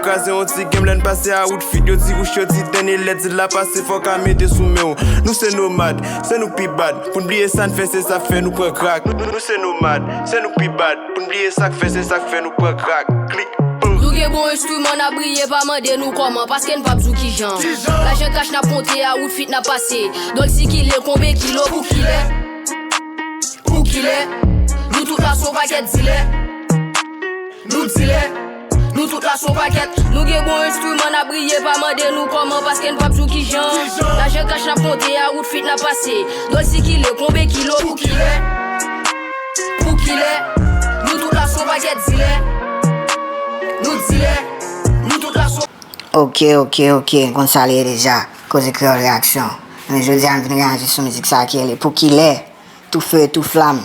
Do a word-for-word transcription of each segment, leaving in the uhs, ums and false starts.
Kraze yon ti game lè n pase a wout fit, yo di wouch, yo di dènye lè di la pase, fò ka mete sou men w. Nou se nomad, se nou pi bad. Pou n bliye sa n fè, se sa k fè nou pran krak. Nou, nou se nomad, se nou pi bad. Pou n bliye sa k fè, se sa k fè nou pran krak. Klik, boom. Nou gen bon enstriman, n ap briye, pa mande nou kòman, paske n p ap di w kijan. Lajan kach n ap konte, a wout fit n ap pase. Dòl sikile, konbe kilo, pou kilè? Pou kilè? Nou tout la se yon pakèt dilè. Nou dilè. Nou tout la se yon pakèt. Nou gen bon enstriman, n ap briye, pa mande nou kòman, paske n p ap di w kijan. Lajan kach n ap konte, a wout fit n ap pase. Dòl sikile, konbe kilo, pou kilè? Pou kilè? Nou tout la se yon pakèt dilè. Nou dilè. Nou tout la se yon Ok, ok, ok, n konn sa l ye deja. Koze Kreyòl Reaksyon. Men jodi a, m vin reyaji sou mizik sa ki rele Pou kilè, tou fe, tou flam.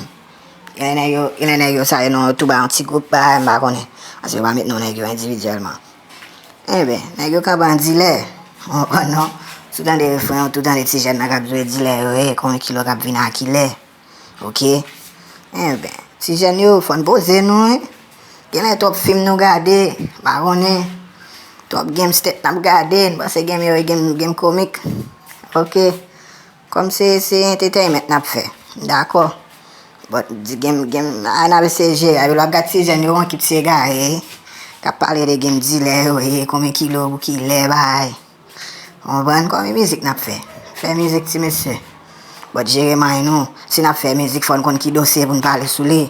Genlè nèg yo, genlè nèg yo sa yo non, yo tou ba yon ti gwoup bagay, m pa konnen. Paske yo pa met non nèg yo endividyèlman. Enben, nèg yo kanpe an dilè. Ou konprann non? Si w tande refren an, ou tou tande ti jèn nan k ap jwe dilè yo ye, konbyen kilo k ap vin a kilè. Oke? Enben, ti jèn yo, fò n poze nou, wi. Genlè twòp fim nou gade, m pa konnen. Twòp game stat n ap gade, n panse game yo e game, game komik. Oke? Kòm se, se entertainment n ap fè. M dakò. But, di game, game, a n ap eseye jere, epi lè w ap gad ti jèn yo, yon ekip ti egare, k ap pale de game dilè yo ye, konbyen kilo pou kilè, bay. Ou konprann? Kòm e mizik n ap fè. Fè mizik, ti mesye. But jere may nou. Si n ap fè mizik, fò n konn ki dosye pou n pale sou li.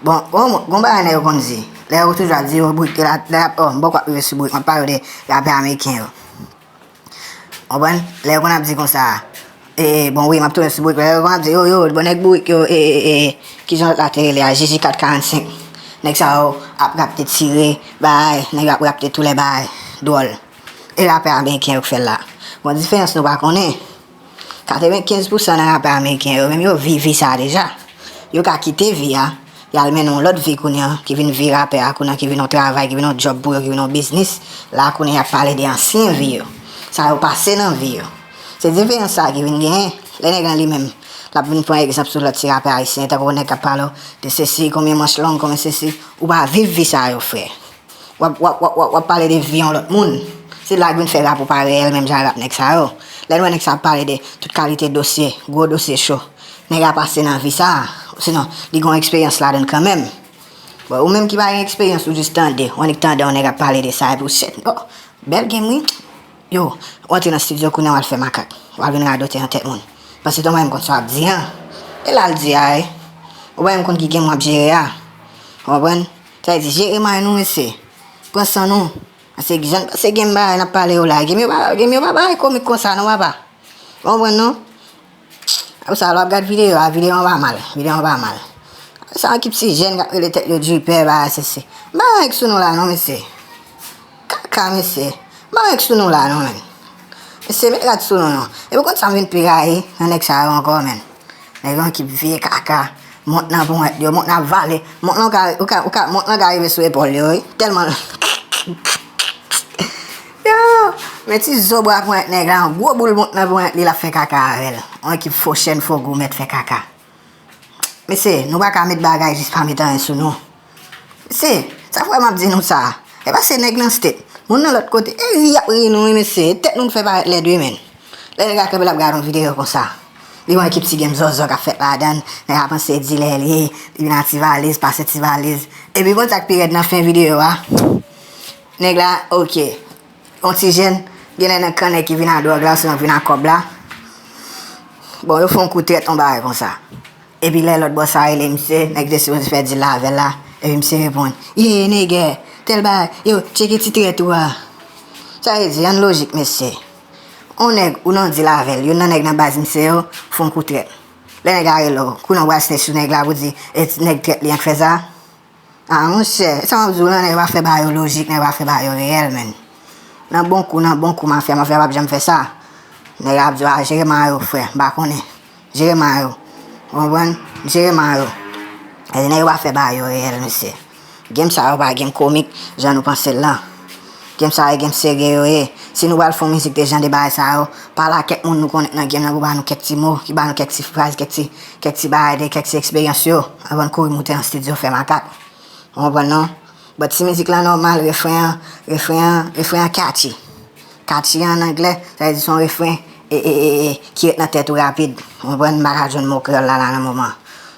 Bon, gon, gon bagay nèg yo konn di. Lè yo toujou ap di yo brik, lè, lè, oh, m poko ap rive sou brik, m ap pale de rapè ameriken yo. Ou konprann? Lè yo konn ap di konsa, e, e, bon, wi, m ap tounen sou brik. Lè yo konn ap di, yo, yo, bon, nèg bourik yo, e, e, e, kijan lòt la te rele a, J J kat karannsenk. Nèg sa yo ap rapte tire, bay, nèg yo ap rapte tou lè bay, dwòl. E rapè ameriken yo k fè l la. Bon, diferans nou pa konnen. Katrevenkenz pousan nan rapè ameriken yo, menm yo viv vi sa a deja. Yo ka kite vi a, y al mennen yon lòt vi kounye a, ki vin vi rapè a kounye a, ki vin yon travay, ki vin yon djòb pou yo, ki vin yon biznis. La kounye a y ap pale de ansyen vi yo. Sa yo pase nan vi yo. Se diferans sa a ki vin genyen. Lè nèg lan li menm, l ap vin pran egzanp sou lòt ti rapè ayisyen, tankou nèg k ap pale w de sesi, konbyen manch long, konbyen sesi, ou pa viv vi sa yo, frè. W ap, w ap, w ap, w ap, w ap pale de vi yon lòt moun. Se la k vin fè rap ou pa reyèl, menm jan rap nèg sa yo. Lè n wè nèg sa ap pale de tout kalite dosye, gwo dosye cho, nèg la pase nan vi sa a. Sinon, li gen yon eksperyans ladan l kanmenm. Bon, ou menm ki pa gen eksperyans, ou jis tande, ou annik tande yon nèg ap pale de sa, epi ou sèt, oh, bèl game, wi. Yo, ou antre nan estidyo kounye a, w al fè makak. W al vin radote nan tèt moun. Paske tou pa menm konn sa w ap di a. E la l di a, e. Ou pa menm konn ki game w ap jere a. Ou konprann? Sa vle di, jere may nou, mesye. Pran san nou. Paske jan, paske game bagay n ap pale yo la. Game yo pa, game yo pa bagay komik konsa, non, papa. Ou konprann, non? Apre sa, lè w ap gad videyo a, videyo an pa mal. Videyo an pa mal. Sa yon ekip ti jèn k ap rele tèt yo dripè, bagay sesi. M pa gen anyen k sou nou la, non, mesye. Kaka, mesye. M pa gen anyen k sou nou la, non, menn. Mesye, met rad sou nou, non. Epi w konn sa m vin pi rayi nan nèg sa yo ankò, menn. Nèg yo ki vye kaka. Mont nan ponyèt yo, mont nan vale. Mont lan ka, ou ka, ou ka, mont lan ka rive sou epòl yo, wi. Tèlman. Yo, men ti zo bwa ponyèt nèg la, yon gwo boul mont nan ponyèt li, l ap fè kaka avè l. Yon ekip fo chèn, fo goumèt fè kaka. Mesye, nou pa ka met bagay jis pa met anyen sou nou. Mesye, sa fè m ap di nou sa. E pa se nèg nan state. Moun nan lòt kote, e ri y ap ri nou, wi, mesye. E tèt nou n fè parèt lèd, wi, menn. Lè nèg la kanpe l ap gade yon videyo konsa. Li wè ekip ti game zòzò k ap fèt ladan l. Nèg la panse dilè l ye. Li vin a ti valiz, pase ti valiz. Epi bon, sa k pi rèd nan fen videyo a. Nèg la, oke. Yon ti jèn, genlè nan kannè ki vin a dwòg la, osnon k vin a kòb la. Bon, yo fè yon kou trèt, yon bagay konsa. Epi lè lòt bò sa rele misye, nèg te sipoze fè dil la avè l la, epi misye reponn, ye, nègè, tèl bagay, yo, tcheke ti trèt ou a. Sa vle di, ann lojik, mesye. Yon nèg, ou nan dil avè l, youn nan nèg nan baz misye yo, fè yon kou trèt. Lè nèg la rele w, kounye a w pral snitch sou nèg la pou di, e nèg trèt li an k fè sa. Ah, monchè, sa m ap di w lan, nèg yo pa fè bagay yo lojik, nèg yo pa fè bagay yo reyèl, menn. Nan bon kou, nan bon kou, mafya, mafya p ap janm fè sa. Nèg yo ap di w, ah, jere may yo, frè, m pa konnen. Jere may yo. Ou konprann? Jere may yo. E nèg yo pa fè bagay yo reyèl, mesye. Game sa yo pa game komik, jan nou panse l lan. Game sa yo, game serye yo ye. Si nou pral fè yon mizik de jan de bagay sa yo, pale ak kèk moun nou konnen nan game nan pou ba nou kèk ti mo, ki ba nou kèk ti fraz, kèk ti, kèk ti bagay de, kèk ti eksperyans yo, anvan n kouri moute nan estidyo fè makak. Ou konprann non? But si mizik lan nòmal, refren an, refren an, refren an catchy. Catchy an anglè, sa vle di se yon refren e, e, e, e, ki ret nan tèt ou rapid. Ou konprann? M pa ka jwenn mo kreyòl la, la nan moman.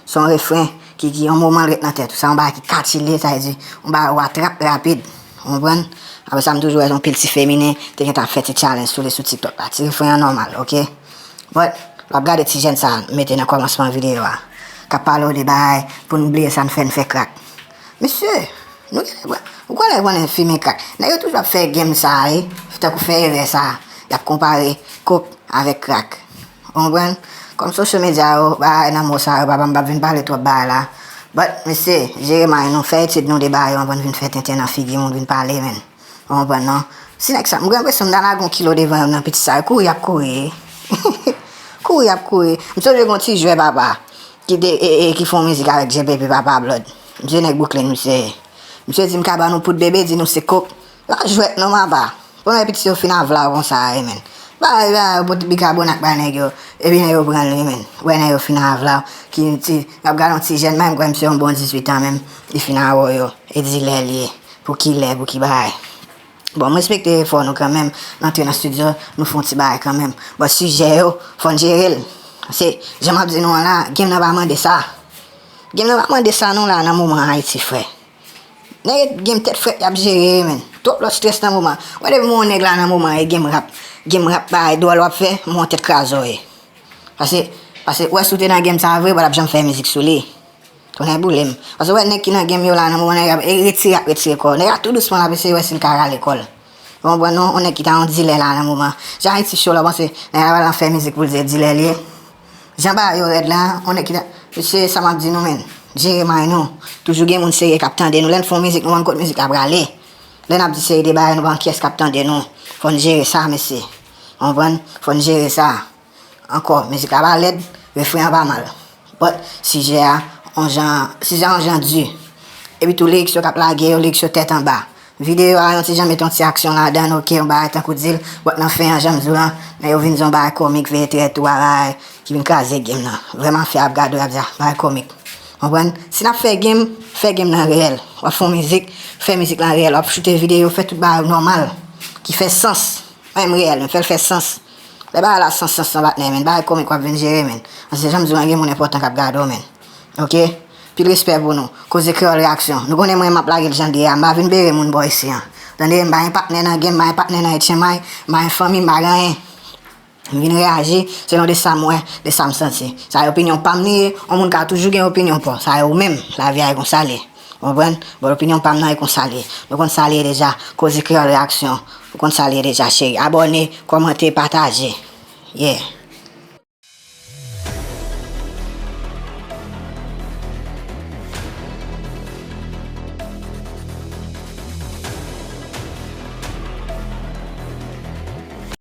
Se yon refren ki, ki yon moman l ret nan tèt ou. Se yon bagay ki catchy li ye, sa vle di yon bagay ou atrap rapid. Ou konprann? Apre sa, m toujou wè yon pil ti feminen te gentan ap fè ti challenge sou li sou TikTok la. Ti refren an nòmal, oke? But, w ap gade ti jèn sa a, m mete nan kòmansman videyo a, k ap pale w de bagay pou n bliye sa n fè, n fè krak. Mesye, nou gen, ou kwè lè konnen fimen krak. Nèg yo toujou ap fè game sa a, wi. Tankou fè erè sa a. Y ap konpare kok avèk krak. Ou konprann? Kòm social media yo, bagay nan mo sa yo, papa m p ap vin pale twòp bagay la. But, mesye, jere may nou, fè etid nou de bagay yo anvan n vin fè tenten nan figi moun, vin pale, menn. Ou konprann, non? Si nèg sa, m gen enpresyon m ta lage yon kilo devan yo nan piti sa yo, kouri y ap kouri. Kouri y ap kouri. M sonje gen yon ti jwè papa ki te, e, e, ki fè yon mizik avèk J P P papa Blood. Misye nèg Brooklyn, misye ye. Misye di m ka ban nou poud bebe, di nou se kok. La jwèt non papa. Premye piti yo fin avla w konsa a, wi, menn. Ba, ba, yo pote bikabonat bay nèg yo. Ebyen, yo pran l, wi, menn. Wè nèg yo fin avla w. Ki ti, y ap gade yon ti jèn, menm kwè misye yon bon dizuit an menm. Li fin avè yo. E dilè l ye. Pou ki lè, pou ki bagay. Bon, m respekte efò nou kanmenm. N antre nan estidyo, nou fè yon ti bagay kanmenm. Bon, sijè yo, fò n jere l. Se, jan m ap di nou an la, game nan pa mande sa. Game nan pa mande sa non la nan moman Ayiti, frè. Nèg game tèt frèt y ap jere, menn. Twòp lòt strès nan moman. Wè depi m wè yon nèg la nan moman, e game rap. Game rap bagay dwòl w ap fè, m wè yon tèt kraze w ye. Paske, paske, wè si w te nan game sa vre, w pa t ap janm fè mizik sou li. Tonnè boule m. Paske w wè nèg ki nan game yo la nan moman nèg ap e retire ap retire kò. Nèg la tou dousman l ap eseye wè si l ka rale kò l. Ou konprann non? Yon nèg ki ta yon dilè la nan moman. Jan Ayiti cho la w panse nèg la pral nan fè mizik pou l di e dilè l ye. Jan bagay yo rèd la, yon nèg ki ta, mesye sa m ap di nou menn. Jere may nou. Toujou gen moun serye k ap tande nou. Lè n fè yon mizik nou konn kot mizik la prale. Lè n ap di seri de bagay nou pa konn kiyès k ap tande nou. Fò n jere sa mesye. Ou konprann? Fò n jere sa. Ankò, mizik la pa lèd, refren an pa mal. But, sijè a, on jan, sijè a on jan di. Epi tou, lirik yo k ap lage yo, lirik yo tèt anba. Videyo a, yon ti jan met yon ti aksyon ladan l, oke, yon bagay tankou di l, but nan fen an, jan m di w lan, men yo vin di yon bagay komik, veye trèt ou bagay, ki vin kraze game nan. Vrèman, fè ap gade w, y ap di, ah, bagay komik. Konprann? Si n ap fè game, fè game nan reyèl. W ap fè yon mizik, fè mizik lan reyèl. W ap choute videyo, fè tout bagay nòmal, ki fè sans. Menm reyèl, men fè l fè sans. Lè bagay la sans, sans, sans, patnè, men bagay komik w ap vin jere, men. Paske jan m di w lan, gen moun enpòtan k ap gade w, men. Oke? Pil respè pou nou. Koze Kreyòl Reaksyon. Nou konnen mwen m ap lage l jan l ye a. M pa vin bere moun bò isi an. Tande, m pa gen patnè nan game, m pa gen patnè nan H M I, m pa gen fanmi, m pa gen anyen. M vin reyaji selon de sa m wè, de sa m santi. Sa e opinyon pa m li ye, yon moun ka toujou gen opinyon pa w. Sa e ou menm, lavi a e konsa l ye. Ou konprann? Bon, opinyon pa m nan e konsa l ye. Nou konn sa l ye deja. Koze Kreyòl Reaksyon. Ou konn sa l ye deja, cheri. Abòne, kòmante, pataje. Yeah.